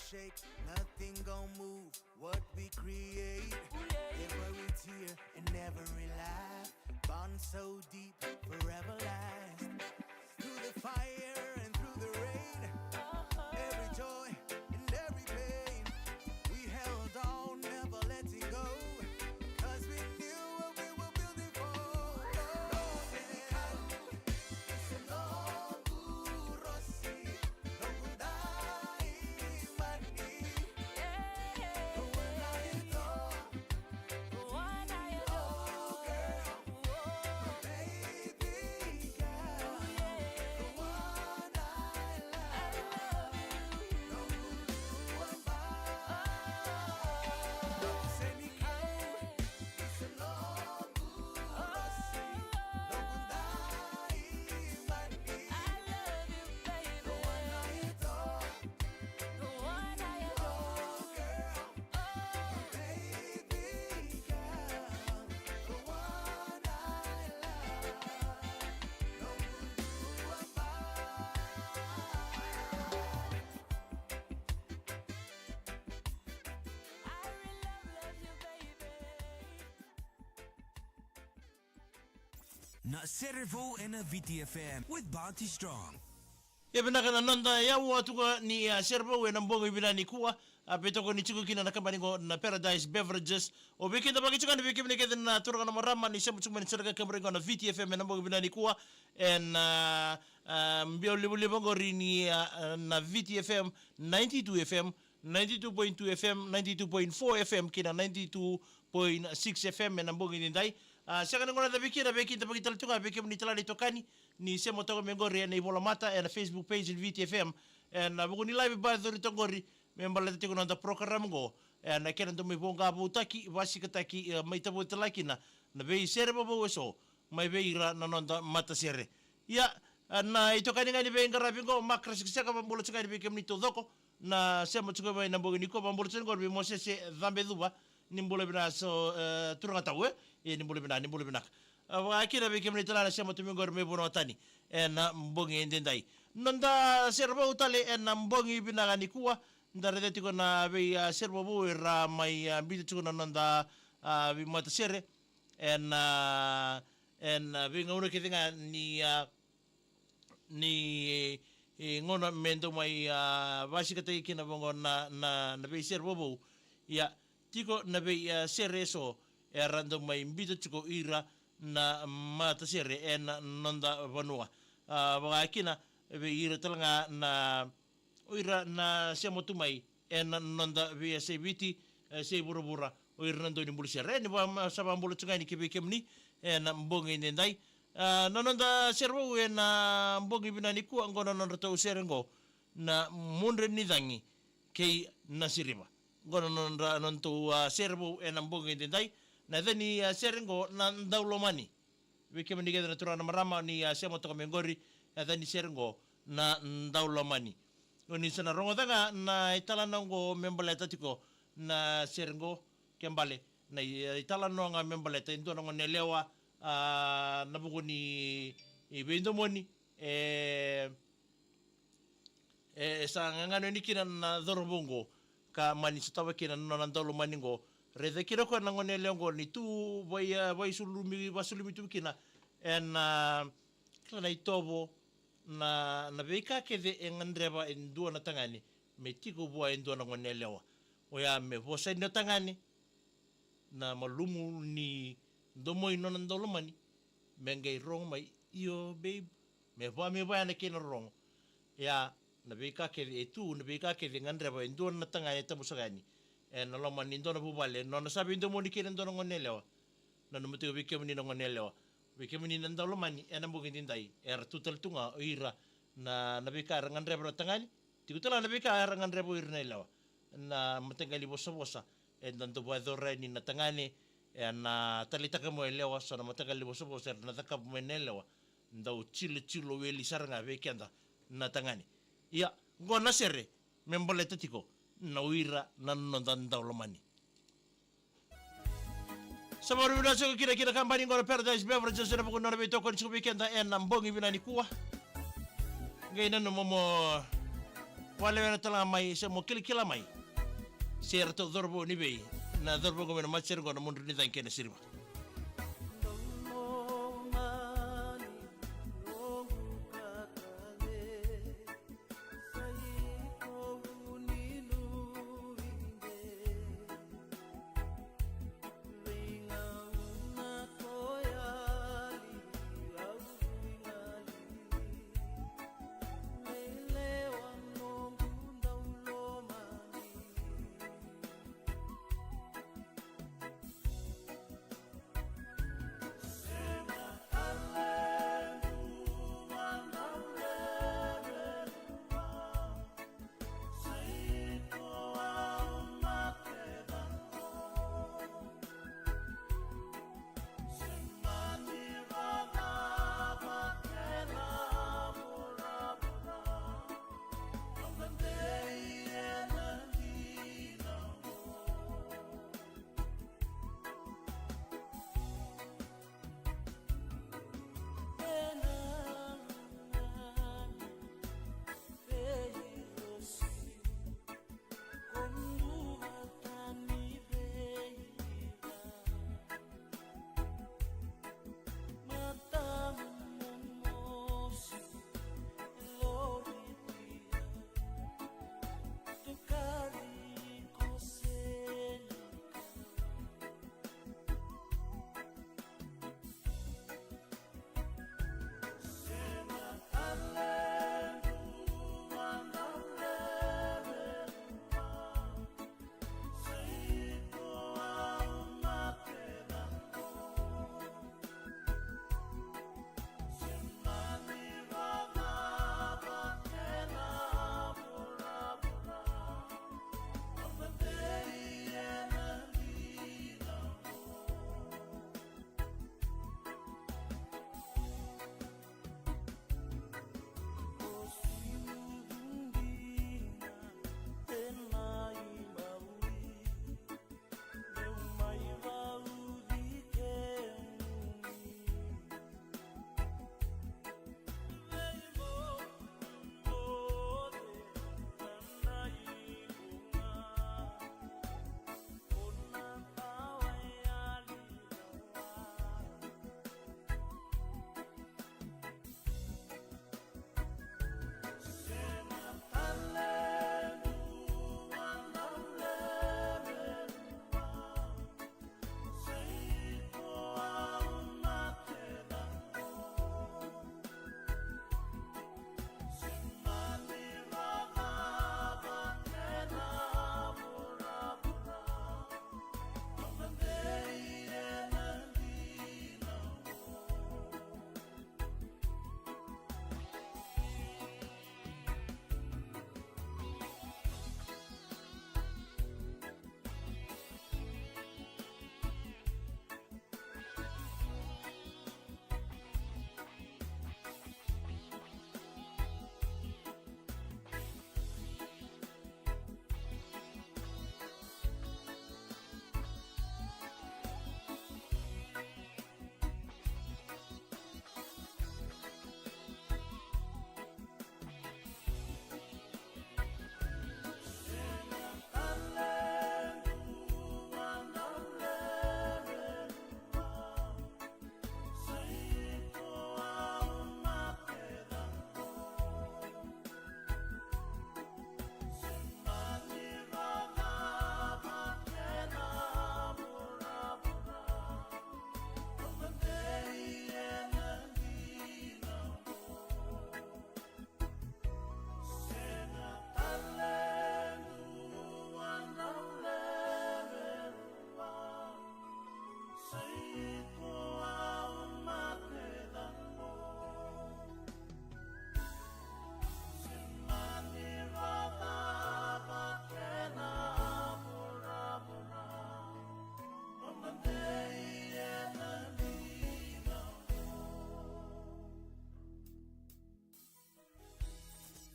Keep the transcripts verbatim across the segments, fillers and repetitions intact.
Shake, nothing gon' move what we create. Every tear and every laugh, bond so deep, forever last. Through the fire and through the rain, every joy and every pain, we held on, never letting go, 'cause we knew what we were building for. Na Sere Vou ena V T F M with Bounty Strong. Ia vinaka na noda yawa tu ga ni, a, Sere Vou ena bogi vinaka nikua. A, veitokoni tiko kina na kabani qo na Paradise Beverages. O vei keda vakaitikani vei kemuni kece na turaga na marama ni sema tiko mai na sere ka kemuri qo na V T F M ena bogi vinaka nikua. Ena, a, a, biau livaliva qori ni, a, a, na V T F M, ninety-two F M, ninety-two point two F M, ninety-two point four F M kei na ninety-two point six F M ena bogi nidai. A, sega ni gona cavi kina vei keda vakitala tu ga vei kemuni tala ni tokani ni sema toka mai qori ena ivolamata ena Facebook page ni V T F M. Ena vuku ni live ba cori toka qori me baleta tiko na noda program qo. Ena kena dau mai voqa voutaki, vasikataki, e, mai tavoci tala kina na veisere vovou eso mai vei ira na noda matasere. Ia, a, na itokani ga ni veiqaravi qo, Makra Sikiseka, vabula tiko ga ni vei kemuni taucoko na sema tiko mai na bogi nikua, vabula tiko qori vei Mosese Cabecuva, ni bula vinaka so, e, turaga tau, e? Ia, ni bula vinaka, ni bula vinaka. A, vaka kina vei kemuni tale na sema tu mai qori mai vanua tani ena bogi edaidai. Noda Sere Vou tale ena bogi vinaka nikua, da raica tiko na vei, a, sere vovou era mai, a, biuta tiko na noda, a, veimatasere. Ena, a, ena, a, veigauna kece ga ni, a, ni, e, gauna me dau mai, a, vasikataki kina vaqo na, na, na veisere vovou. Ia, tiko na vei, a, sere eso era dau mai biuta tiko ira na matasere ena noda vanua. A, vaka kina vei ira tale ga na o ira na sema tu mai ena noda veiyasai Viti, e, yasai vuravura, o ira na dau ni bula sere. E, ni va, ma, sa vabula tu ga yani ki vei kemuni ena bogi edaidai. A, na noda Sere Vou ena bogi vinaka nikua, qo na nodratou sere qo na Mudre ni Cagi kei Nasiriva. Qo na nodra, nodratou, a, Sere Vou ena bogi edaidai. Na yaca ni, a, sere qo na Daulomani. Vei kemuni kece na turaga na marama ni, a, sema toka mai qori, e, yaca ni sere qo na Daulomani. O ni sa na rogoca ga na italanoa qo me baleta tiko na sere qo, ke bale na i-, italanoa ga me baleta e dua na gone yalewa, a, na vuku ni, i, veidomoni, e, e, e sa gagano yani kina na cauravou qo, ka mani sotava kina na nona daulomani qo. Raica kina o koya na gone yalewa qo ni tu vai, a, vaisulumi, vasulumi tu kina ena, a, kila na itovo, na, na veika kece e gadreva e dua na tagane me tiko vua e dua na gone yalewa. Oya me vosa yani o tagane, na malumu ni domoi nona daulomani, me qai rogo mai, "Io, babe," me va, me va yani kei na rorogo. Ia, na veika kece e tu, na veika kece e gadreva e dua na tagane e tabu saka yani ena loma ni dua na vuvale, nona sa veidomoni kei na dua na gone yalewa. Nanuma tiko vei kemuni na gone yalewa, vei kemuni na daulomani ena bogi edaidai, era tu tale tu ga o ira na, na veika era gadreva na tagane, tiko tale ga na veika era gadreva o ira na yalewa. Na mataqali vosavosa eda dau vakayacora yani na tagane, ena taleitaka mai o yalewa, so na mataqali vosavosa era na cakava mai na yalewa, dau tilotilo weli sara ga vei keda na tagane. Ia, qo na sere me baleta tiko na o ira na noda daulomani. Sa vakarau vinaka tiko kina ki na kabani qo na Paradise Beverages ena vuku ni nona veitokoni tiko vei keda ena bogi vinaka nikua. Qai nanuma mo Vale, wena tala mai, se mo kilakila mai. Se ratou cauravou ni vei, na cauravou qo mai na matasere qo na mudru ni cagi kei na siriva.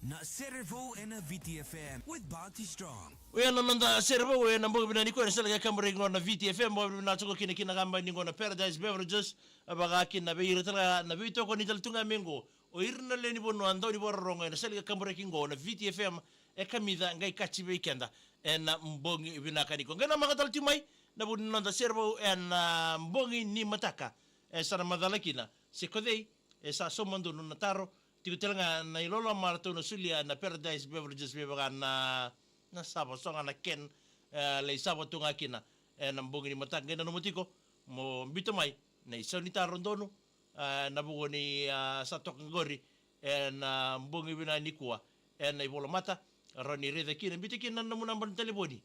Na Sere Vou ena V T F M with Bounty Strong. Oya na noda Sere Vou ena bogi vinaka nikua ena sala ni kaburaki qo na V T F M, bogi vinaka tiko kina kina kaba ni qo na Paradise Beverages, vaka kina vei ira tale ga na veitokoni tale tu ga mai qo. O ira na lewe ni vanua dau ni vakarorogo ena sala ni kaburaki qo na V T F M, e kamica qai kaci vei keda ena bogi vinaka nikua. Qai namaka tale tiko mai na vuku ni noda serevou ena bogi ni mataka. E sa na macala kina se ko cei e sa sauma donu na taro. Tiko tale ga na iloloma ratou na solia na Paradise Beverages, vei vaka na, na sava, so ga na can, e, lai sava tu ga kina ena bogi ni mataka. Qai nanuma tiko mo biuta mai na isau ni taro donu, e, na vuku ni, a, sa toka qori ena bogi vinaka nikua ena ivolamata. Rawa ni raica kina, biuta kina na nomu naba ni talevoni.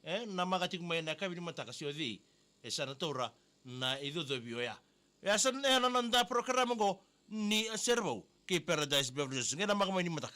E namaka tiko mai na yakavi ni mataka se o cei e sa na taura na icocovi oya. E a sa na, e na noda porokaramu oqo ni serevou kei Paradise Beverages. Qai namaka mai ni mataka.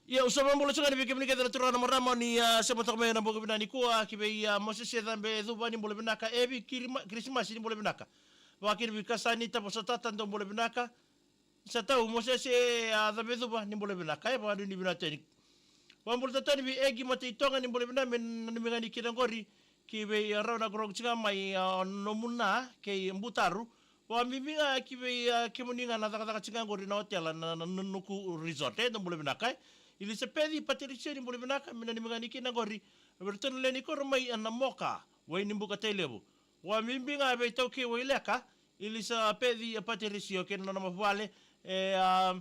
Ia, au sa vakabula tiko ga ni vei kemuni kece na turaga na marama ni, a, sema toka mai ena bogi vinaka nikua, ki vei, a, Mosese Cabe Cuva, ni bula vinaka. Evi Kirima-, Kirisimasi, ni bula vinaka. Vakakina vei Kasani Tavosa Tata, dou bula vinaka. Sa tau Mosese, a, Cabe Cuva, ni bula vinaka. E vakanuinui vinaka tu yani. Vakabula tale tu yani vei Egi Mataitoga, ni bula vinaka, me nanumi ga ni kina qori ki vei, a, rau na qoroqo tiko ga mai, a, nomu na kei Butaru. Vakabibi ga ki vei, a, kemuni ga na cakacaka tiko ga qori na otela na, na, na Nuku Resort, e, dou bula vinaka, e. Ilisapeci Paterisio, ni bula vinaka, me nanumi ga ni kina qori vei ratou na lewe ni koro mai, a, Namoka, Wainibuka, Tailevu. Vakabibi ga vei Taukei Waileka, Ilisapeci, a, Paterisio kei na nona vuvale, e, a,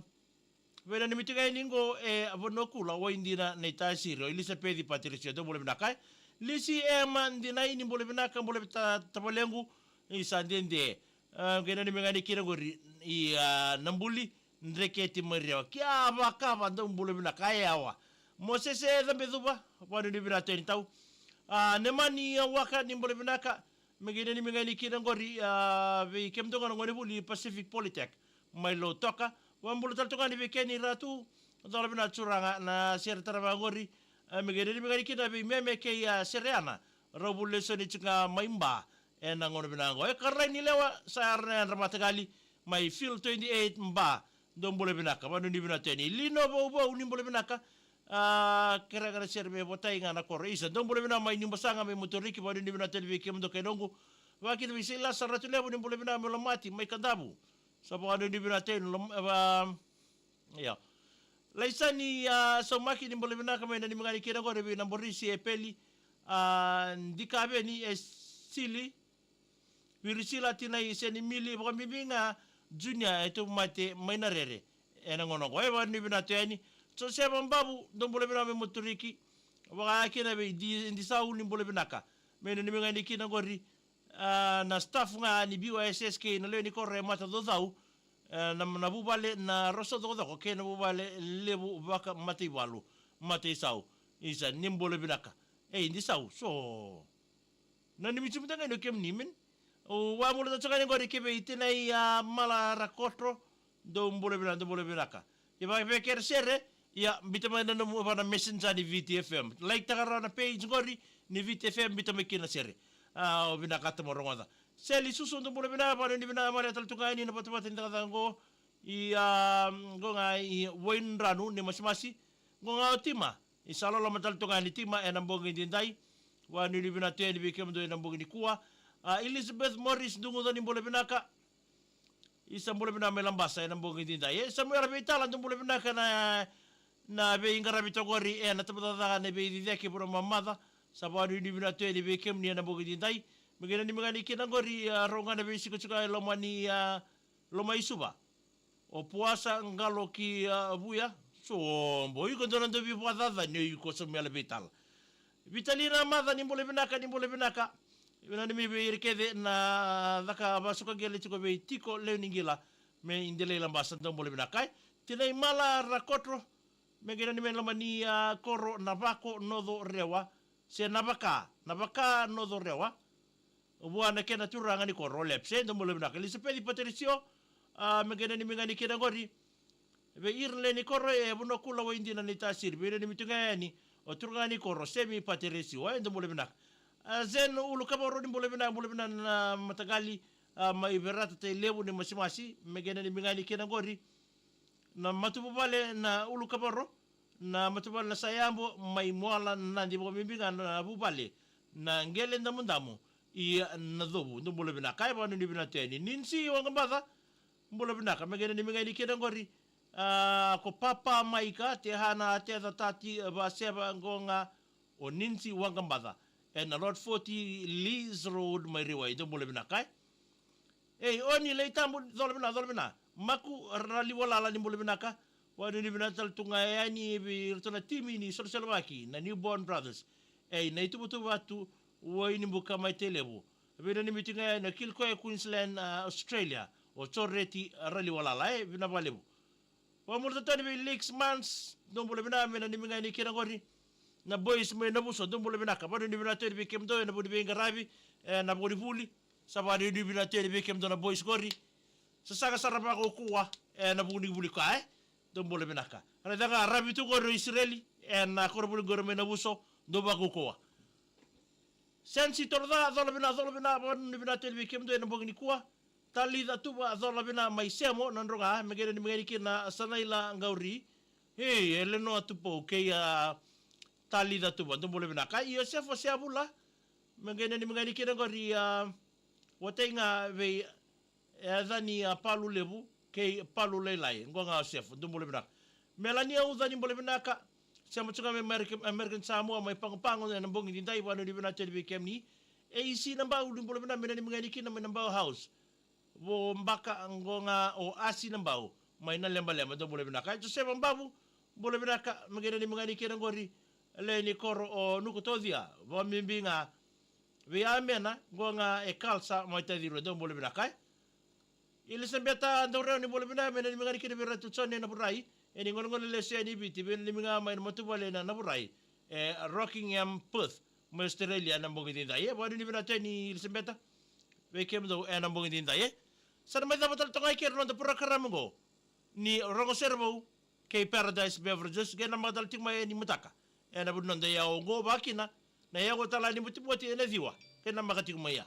veinanumi tiko ga yani qo e Vanuakula, Waidina, Naitasiri, o Ilisapeci Paterisio, dou bula vinaka, e. Lisi Ema Dinai, ni bula vinaka, bula vei ta-, tavalequ, i sa dede. A, qai nanumi ga ni kina qori i, a, Nabuli, Dreketi, Marewa, Kiavakava, dou bula vinaka, e yawa. Mosese Cabe Cuva, vakanuinui vinaka tu yani tau. A, Nemani, a, Waka, ni bula vinaka, me qai nanumi ga ni kina qori, a, vei kemudou ga na gonevuli Pacific Polytech mai Lautoka. Vakabula tale tu ga ni vei Keni Ratu, cola vinaka turaga na sere tarava qori, a, me qai nanumi ga ni kina vei Meme kei, a, Sereana, rau vuli lesoni tiko ga mai Ba ena gauna vinaka qo. E Karai ni Lewa, sa yara na yadra mataqali mai Field twenty-eight Ba, dou bula vinaka, vakanuinui vinaka tu yani. Lino Vauvau, ni bula vinaka, a, kerea ga na sere me votai ga na koro. Isa, dou bula vinaka mai Niubasaga mai Moturiki, vakanuinui vinaka tu yani vei kemudou kei noqu. Vakakina vei Seilasa Ratulevu, ni bula vinaka mai Lomati mai Kadavu. Sa vakanuinui vinaka tu yani Lom-, a, ia. Laisani, a, Saumaki, ni bula vinaka, me nanumi ga ni kina qori vei Naborisi Epeli, a, Dikaveni Esili, Virisila, tinai Senimili, vakabibi ga Junior e Tauvimate mai Narere ena gauna qo. E vakanuinui vinaka tu yani. Josefa Bavu, dou bula vinaka mai Moturiki. Vakakina vei Di-, Disau, ni bula vinaka, me nanumi ga ni kina qori, a, na staff ga ni B Y S S kei na lewe ni koro e Matacaucau, e, na, na vuvale na Roso Cokocoko kei na vuvale levu vakamataivalu, Mataisau. Isa, ni bula vinaka. E, Disau, so nanumi tu mada ga ni o kemuni, man. Au vakabula tale tu ga yani qori ki vei tinai, a, Mala Rakoto, dou bula vinaka, dou bula vinaka. Ia, vaka vei kere sere, ia, biuta mai na nomu, vaka na messenger ni Viti F M. Like taka rawa na page qori ni Viti F M, biuta mai kina sere. A, au vinakata mo rogoca. Seli Susu, dou bula vinaka, vakanuinui vinaka, maria tale tu ga yani na vatavata ni cakacaka qo. I, a, qo ga i Wainiranu ni Masimasi. Qo ga o Tima. I sa loloma tale tu ga yani Tima ena bogi edaidai. Vakanuinui vinaka tu yani vei kemudou ena bogi nikua. A, Elizabeth Morris Duguca, ni bula vinaka. Isa, bula vinaka mai Labasa ena bogi edaidai. E Samuela Veitala, dou bula vinaka na, na veiqaravi toka qori ena tabacakacaka na veiciciyaki, Vanuamamaca. Sa vakanuinui vinaka tu yani vei kemuni ena bogi edaidai. Me qai nanumi ga ni kina qori, a, rau ga na veisiko tiko e loma ni, a, Lomaisuva. O Puasa Qalo ki, a, Vuya. Sobo, iko dua na dauveivakacacani o iko, Samuela Veitala. Vitalina Maca, ni bula vinaka, ni bula vinaka. Vinaka nanumi vei ira kece na caka vasuka qele tiko vei Tiko Lewe ni Qila mai Delai, Labasa, dou bula vinaka, e. Tinai Mala Rakoto, me qai nanumi e loma ni, a, koro Navako, Noco Rewa, se Navaka, Navaka, Noco Rewa. Vua na kena turaga ni koro o Leps, e, dou bula vinaka. Elisapeci Paterisio, a, me qai nanumi ga ni kina qori vei ira na lewe ni koro e Vanuakula, Waidina, Naitasiri, veinanumi tu ga yani o turaga ni koro Semi Paterisio, e, dou bula vinaka. A, Zen Ulukavoro, ni bula vinaka, bula vinaka na mataqali, a, mai Verata, Tailevu ni Masimasi, me qai nanumi ga ni kina qori na matavuvale na Ulukavoro, na matavuvale na Sayabo mai Moala, Nadi, vakabibi ga na vuvale na Qele Damudamu i Nacovu, dou bula vinaka, e vakanuinui vinaka tu yani. Ninsi Waqabaca, Bula vinaka, me qai nanumi ga yani kina qori. A, ko Papa Maika, Tehana, Teca Tati, Vaseva, qo ga o Ninsi Waqabaca. Ena Lot forty Lees Road mai Riwai, dou bula vinaka, e. Ei, Oni Leitabu, cola vina, cola vina. Maku Raliwalala, ni bula vinaka. Vakanuinui vinaka tale tu ga yani vei iratou na timi ni Solosolovaki, na Newborn Brothers. Ei, na ituvatuva tu, Wainibuka mai Tailevu. Veinanumi tu ga yani o Kilcoy, Queensland, a, Australia. O Joreti Raliwalala, e, vinaka vakalevu. Vakamuria tale yani vei Lex Mans, dou bula vinaka, me nanumi ga yani kina qori. Na boys mai Navuso, dou bula vinaka. Vakanuinui vinaka tale yani vei kemudou ena vuku ni veiqaravi, ena vuku ni vuli. Sa vakanuinui vinaka tale yani vei kemudou na boys qori. Sa saga sara vakaukauwa ena vuku ni vuli ka, e. Dou bula vinaka. Raica ga, ravi tu qori o Isireli ena koronivuli qori mai Navuso, dou vakaukauwa. Sensi Toloca, cola vina, cola vina, vakanuinui vinaka tale yani vei kemudou ena bogi nikua. Talica Tuva, cola vina mai Semo, Nadroga, me qai nanumi ga yani kina Sanaila Qauri. Ei, Elenoa Tupou kei, a, Talica Tuva, dou bula vinaka. Iosefa Seavula, me qai nanumi ga yani kina qori, a, watai ga vei, e, Cani, a, Palu Levu kei Palu Lailai, qo ga Iosefa, dou bula vinaka. Melania Uca, ni bula vinaka. Sema tu ga mai American, American Samoa, mai Pagopago, ena bogi nidai, vakanuinui vinaka tale yani vei kemuni. E, Isi Nabau, ni bula vinaka, me nanumi ga yani kina mai na Bauhaus. Vo Baka, qo ga o Asi Nabau mai Nalebaleba, dou bula vinaka. E, Josefa Bavu, bula vinaka, me qai nanumi ga yani kina qori. Lewe ni koro o Nukutocia, vakabibi ga vei Amena, qo ga e Kalsa mai Tacirua, dou bula vinaka, e. Ilisabeta Daureo, ni bula vinaka, me nanumi ga yani kina vei Ratu Jone Navurai, e, ni golegole lesu yani i Viti, veinanumi ga mai na matavuvale na Navurai, e, Rockingham, Perth, mai Australia, ena bogi nidai, e. Vakanuinui vinaka tale yani Ilisabeta vei kemudou ena bogi nidai, e. Sa na mai cava tale toka ga i keri na noda porokaramu qo ni Rogo Sere Vou kei Paradise Beverages, qai namaka tale tiko mai e ni mataka. Ena vuku ni noda iyau qo vakakina, na iyau tale ni Botiboti ena ciwa, qai namaka tiko mai ya.